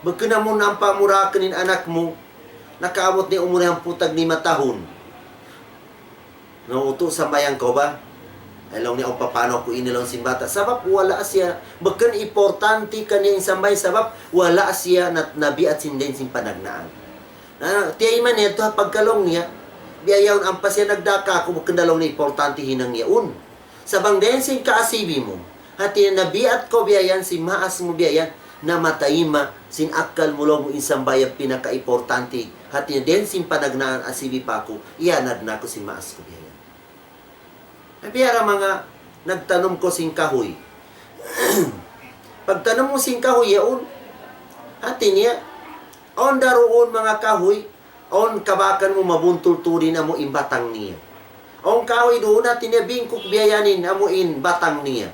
Bukun amun ampa mu raakun in anak mu, nakaabut na in umur niya hangpu' tag lima tahun. Na, "Utu', sambahayang kaw ba?" Ay, laung niya, "Aw, papanaw ku ini," laung sin bata'. Sabab wala' siya, bukun importante kaniya in sambahayang, sabab wala' siya nat-, nabiat sin dayn sin panagnaan. Na, tiyayma' niya yadtu ha pagka laung niya, "Biya' yaun, ampa siya nagdā kāku', bukun da laung niya importante hinang yaun." Sa' bang dayn sin kaasibi mu, hāti niya nabiat kaw biya' yan, sin maas mu biya' yan, na matayma' sin akkal mu laung mu in sambahayang pinakaimportante, hāti niya dayn sin panagnaan asibi pa aku, iyanad na aku sin maas ku biya' yan. Na, biya' da manga nagtanum kaw sin kahuy. Pagtanum mu sin kahuy yaun, hāti niya, awn da duun manga kahuy, awn kabakan mu mabuntul tuud in amu in batang niya. Awn kahuy duun, hāti niya bingkuk biya' yan in amu in batang niya.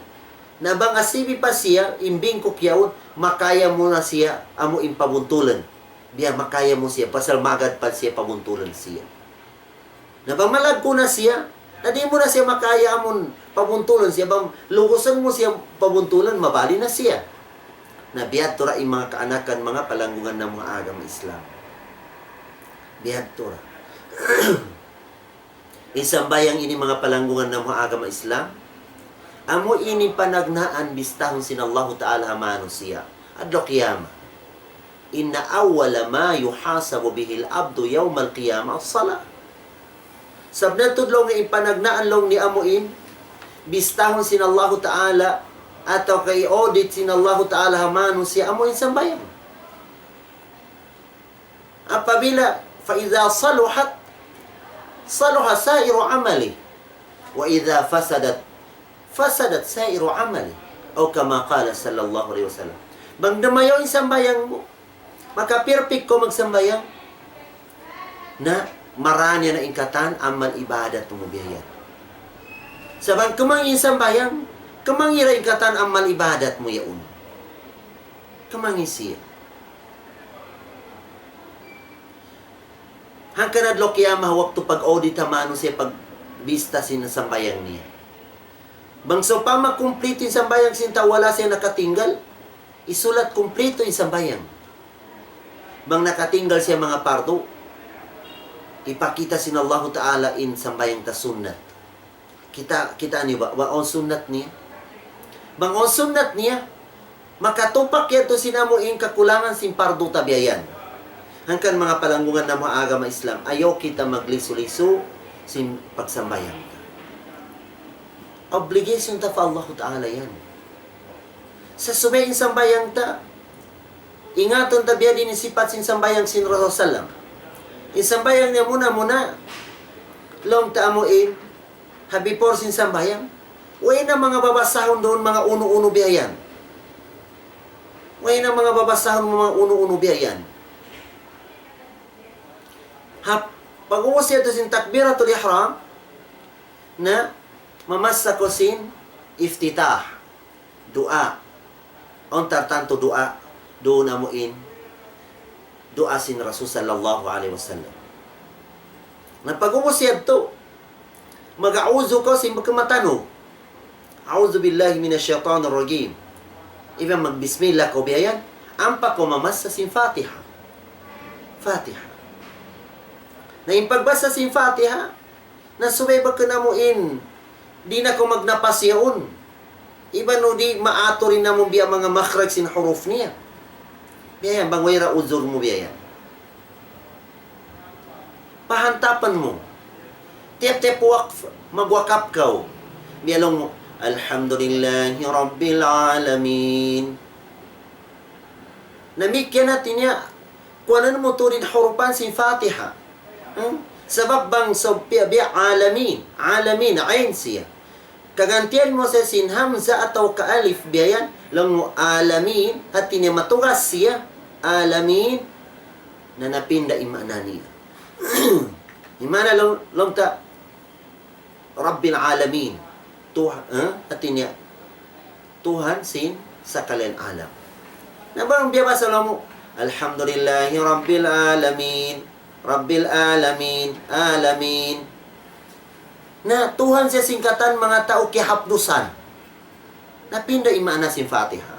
Na bang asibi pa siya, in bingkuk yaun, makaya mu na siya amu in pabuntulun. Biya' makaya mu siya, pasal magad pa siya pabuntulun siya. Na bang malaggu' na siya, na di' mu na siya makaya amun pabuntulun siya, bang lugusun mu siya pabuntulun, mabali na siya. Na biya' ha yadtu ra in manga kaanakan, manga palanggungan namu' ha agama Islam. Biya' ha yadtu ra. In sambahayang ini, manga palanggungan namu' ha agama Islam, amu ini panagnaan bistahun sin Allahu Ta'ala ha manusiya' adlaw qiyamah. إن أول ما يحاسب به العبد يوم القيامة الصلاة. Sabab na tuud laung niya in panagnaan laung niya amu in bistahun sin Allahu Ta'ala atawa ka i-audit sin Allahu Ta'ala ha manusiya' amu in sambahayang. Apabila, فإذا صلحت صلح سائر عمله وإذا فسدت فسدت سائر عمله. أو كما قال صلى الله عليه وسلم. Bang dumayaw in sambahayang mu, maka-perfect kaw magsambahayang, na marā niya na in katan amal ibadat mu biya' yan. Sa' bang kumangi' in sambahayang, kumangi' da in katan amal ibadat mu yaun. Kumangi' siya. Hangkan adlaw qiyamah, waktu pag-audit ha manusiya', pagbista sin sambahayang niya. Bang sawpama kumplitu in sambahayang sin tau, wala' siya nakatinggal, isulat kumplitu in sambahayang. Bang nakatinggal siya manga pardu, ipakita' sin Allahu Ta'ala in sambahayang ta sunnat. Kita', kita' niyu ba, ba awn sunnat niya? Bang awn sunnat niya, makatupak yadtu sin amu in kakulangan sin pardu ta biya' yan. Hangkan manga palanggungan namu' ha agama Islam, ayaw kita maglisu-lisu sin pagsambahayang ta. Obligation ta pa Allahu Ta'ala yan. Sa' subay in sambahayang ta, ingatun ta biya' diin in sipat sin sambahayang sin Rasul sallam. In sambahayang niya muna-muna, laung ta amu in, ha before sin sambahayang, way na manga babasahun duun manga unu-unu biya' yan. Way na manga babasahun manga unu-unu biya' yan. Ha, pag-ubus yadtu sin takbiratul ihram, na mamassa kaw sin iftitah, duwaa. Awn tartantu duwaa, duun amu in duwaa sin Rasul sallallahu alayhi wasallam. Na pag-ubus yadtu, mag-a'udhu kaw sin bukun matanug. أعوذ بالله من الشيطان الرجيم. Iban magbismillah kaw biya' yan, ampa kaw mamassa sin Fatiha. Fatiha. Na in pagbassa sin Fatiha, na subay bukun amu in, di' na kaw magnapas yaun. Iban di' maatur in amu biya' manga makhraj sin huruf niya. Biya' yan, bang way ra uzur mu biya' yan. Pahantapan mu. Tiyap-tiyap wakf, magwakaf kaw. Biya' laung mu, "Alhamdulillahi Rabbil Alamin." Na damikkiyan hati niya, kuwanun mu tuud in hurupan sin Fatiha. Hmm? Sabab bang sa biya', biya' alamin, alamin, ain siya. Kagantian mu siya sin hamza atawa ka alif biya' yan, laung mu alamin, hati niya matugas siya, alamin, na napinda in maana niya. In maana laung, laung ta, Rabbil alamin. Tuh-, eh, hati niya, Tuhan sin sakalian alam. Na bang biya' basa laung mu, Alhamdulillahi Rabbil alamin. Rabbil alamin. Alamin. Na Tuhan siya sin katan manga tau kiyahapdusan. Napinda in maana sin Fatiha.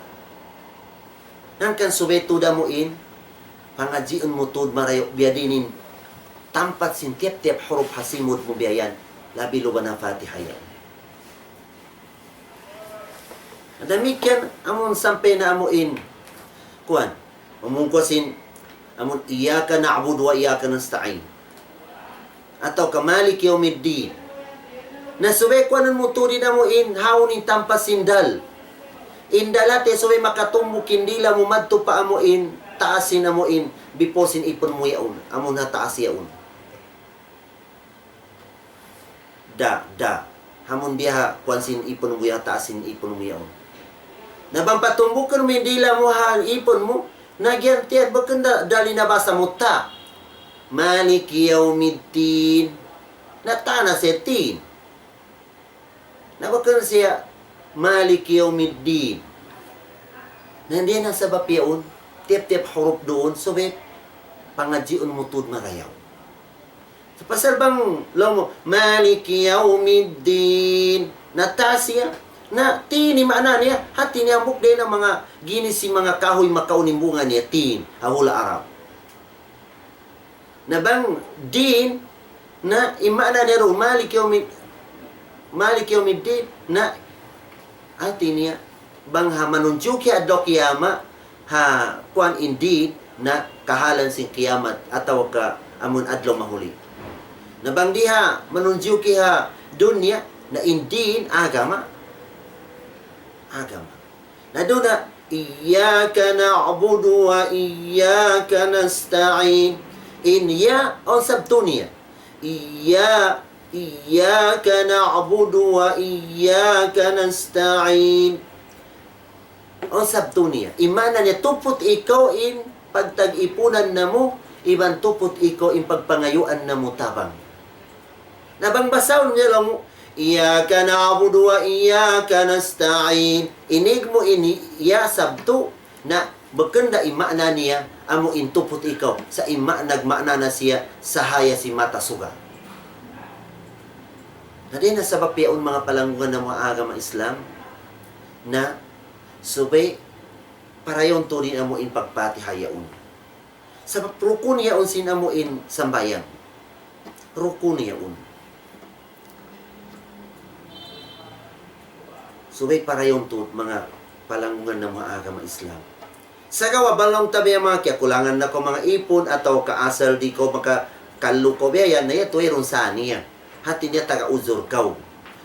Hangkan subay tuud amu in, pangadjiun mu tuud marayaw biya' diin in tampat sin tiyap-tiyap huruf ha simud mu biya' yan, labi luba na Fatiha yan. Damikkiyan amun sampay na amu in, kuwan, mamungkusin, amun iyyaka na'budu wa iyyaka nasta'in. Atawa ka Maliki yawmiddin. Na subay kuwanun mu tuud in amu in hawnu in tampat sin dal. In dal hati subay makatumbuk in dila mu madtu pa amu in taas sin amu in before sin ipun mu yaun. Amun ha taas yaun. Da, da. Amun biya' ha kuwan sin ipun mu yaun, taas sin ipun mu yaun. Na bang patumbukun mu in dila mu ha ipun mu, na giyantian bukun da, dal in nabasa mu ta. Maliki yawmiddin. Na ta na siya tin. Na bukun siya Maliki yawmiddin. Na dayn ha sabab yaun, tiyap-tiyap huruf duun, subay pangadjiun mu tuud marayaw. Sa' pasal bang laung mu, Maliki yawmiddin. Na ta siya. Na tin in maana niya, hati niya hambuuk dayn ha manga ginis sin manga kahuy makaun in bunga niya, tin, ha hula' Arab. Na bang din, na in maana niya duun, Maliki yawmi-, Maliki yawmiddin, na hati niya, bang ha manunjuki adlaw kiyamat, ha kuwan in din, na kahalan sin kiyamat, atawa ka amun adlaw mahuli. Na bang di ha manunjuki ha dunya, na in din agama. Agama. Na duun na, إياك نعبد وإياك نستعين. In ya, awn sabtu niya. Iya, إياك نعبد وإياك نستعين. Awn sabtu niya. In maana niya tuput ikaw in pagtag-ipunan namu', iban tuput ikaw in pagpangayuan namu' tabang. Na bang basahun niya laung mu, إياك نعبد وإياك نستعين. Inig mu ini ya sabtu, na bukun da in maana niya, amu in tuput ikaw, sa' in maana, maana na siya, sahaya sin mata suga. Na dayn ha sabab yaun manga palanggungan namu' ha agama Islam, na subay parayawun tuud in amu in pagpatiha yaun. Sabab rukun yaun sin amu in sambahayang. Rukun yaun. Subay parayawun tuud manga palanggungan namu' ha agama Islam. Sagawa' bang laung ta biya' manga kiyakulangan na kaw manga ipun atawa ka asal di' kaw makakallu kaw biya' yan, na yadtu wayruun sa niya. Hati niya taga uzur kaw.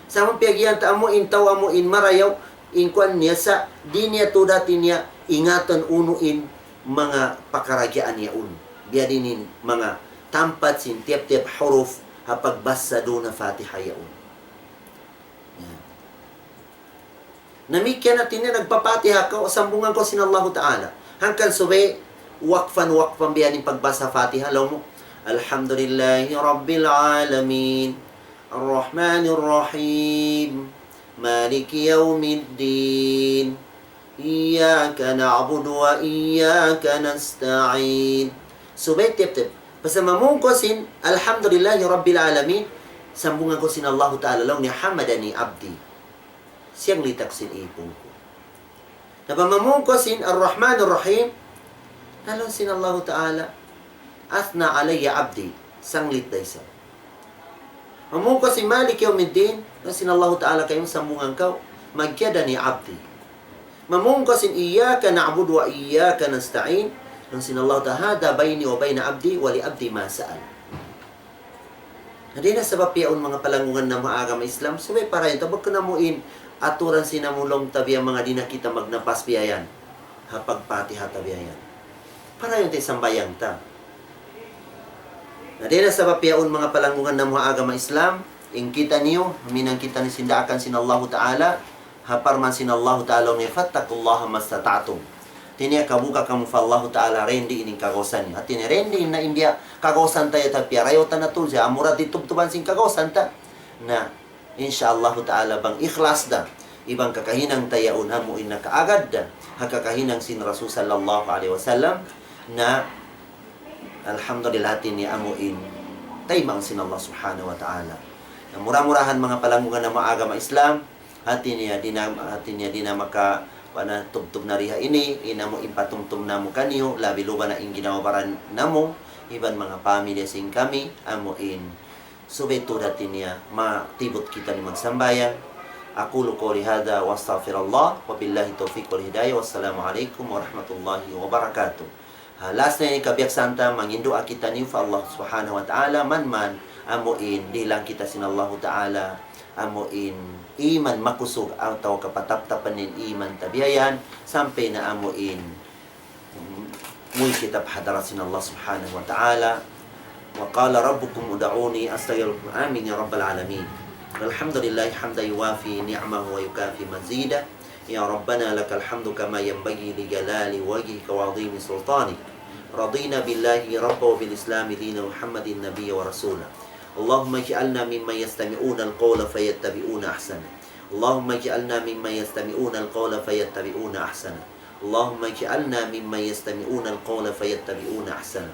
Sa' amu piyagiyan ta amu in tau amu in marayaw, in kuwan niya sa' di' niya tuud hati niya ingatan unu in manga pakaragyaan yaun. Biya' diin in manga tampat sin tiyap-tiyap huruf ha pagbasa duun ha Fatiha yaun. Yan. Damikkiyan hati niya nagpapatiha kaw, sambungan kaw sin Allahu Ta'ala. Hangkan subay waqfan-waqfan biya' diin in pagbasa Fatiha, laung mu, الحمد لله رب العالمين. الرحمن الرحيم. مالك يوم الدين. إياك نعبد وإياك نستعين. Subay tiyap-tiyap. Pasal mamung kaw sin, الحمد لله رب العالمين, sambungan kaw sin Allahu Ta'ala, laung niya حمدني عبدي. Siyanglit aku sin ipun ku. Na bang mamung kaw sin الرحمن الرحيم, na laung sin Allahu Ta'ala, أثنى علي عبدي, sanglit da isab. Mamung kaw sin مالك يوم الدين, laung sin Allahu Ta'ala kaymu sambungan kaw, مجدني عبدي. Mamung kaw sin إياك نعبد وإياك نستعين, laung sin Allahu Ta'ala, هذا بيني وبين عبدي ولعبدي ما سأل. Na dayn ha sabab yaun manga palanggungan namu' ha agama Islam, subay parayawun ta, bukun amu in aturan sin amu laung ta biya' manga di' na kita magnapas biya' yan. Ha pagpatiha ta biya' yan. Parayawun ta in sambahayang ta. Na dayn ha sabab yaun, manga palanggungan namu' ha agama Islam, in kitaniyu, huminang kitaniyu sin daakan sin Allahu Ta'ala, ha parman sin Allahu Ta'ala, فاتقوا الله ما استطعتم. Hati niya kabuga' kamu pa Allahu Ta'ala, dayn di in kagausan niyu. Hati niya dayn di in na in biya' kagausan ta ya, tapi rayu ta na tuud siya, amura di tubtuban sin kagausan ta. Na, insya Allahu Ta'ala, bang ikhlas da, iban kakahinang ta yaun amu in nakaagad da ha kakahinang sin Rasul sallallahu alayhi wasallam, na alhamdulillah, hati niya amu in taymaun sin Allah Subhanahu wa Ta'ala. Na mura-murahan, manga palanggungan namu' ha agama Islam, hati niya di' na, hati niya di' na maka, kuwan na, tubtub na di ha ini, in amu in patumtum namu' kaniyu, labi luba na in ginhawa-baran namu', iban manga pamilya sin kami, amu in subay tuud, hati niya, matibut kitaniyu magsambahayang. أقول قولي هذا وأستغفر الله، وبالله التوفيق والهداية، والسلام عليكم ورحمة الله وبركاته. Ha, last na ini, kabiyaksahan ta, manginduwaa kitaniyu pa Allah Subhanahu wa Ta'ala, manman amu in dihilan kita sin Allahu Ta'ala, amu in iman makusug atawa kapataptapan in iman ta biya' yan, sampay na amu in muwi' kita pa hadarat sin Allah Subhanahu wa Ta'ala. وقال ربكم ادعوني أستجب لكم. آمين يا رب العالمين. الحمد لله حمدا يوافي نعمه ويكافئ مزيده. يا ربنا لك الحمد كما ينبغي لجلال وجهك وعظيم سلطانك. رضينا بالله ربا وبالإسلام دينا ومحمدا نبيا ورسولا. اللهم اجعلنا ممن يستمعون القول فيتبعون أحسنه. اللهم اجعلنا ممن يستمعون القول فيتبعون أحسنه. اللهم اجعلنا ممن يستمعون القول فيتبعون أحسنه.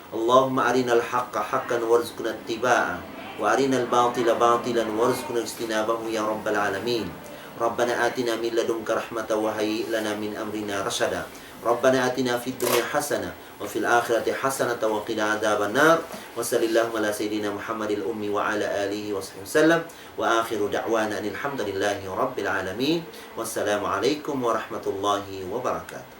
اللهم أرنا الحق حقا وارزقنا اتباعه، وأرنا الباطل باطلا وارزقنا اجتنابه يا رب العالمين. ربنا آتنا من لدنك رحمة وهيئ لنا من أمرنا رشدا. ربنا آتنا في الدنيا حسنة وفي الآخرة حسنة وقنا عذاب النار. وصل اللهم على سيدنا محمد الأمي وعلى آله وصحبه وسلم. وآخر دعوانا أن الحمد لله رب العالمين. والسلام عليكم ورحمة الله وبركاته.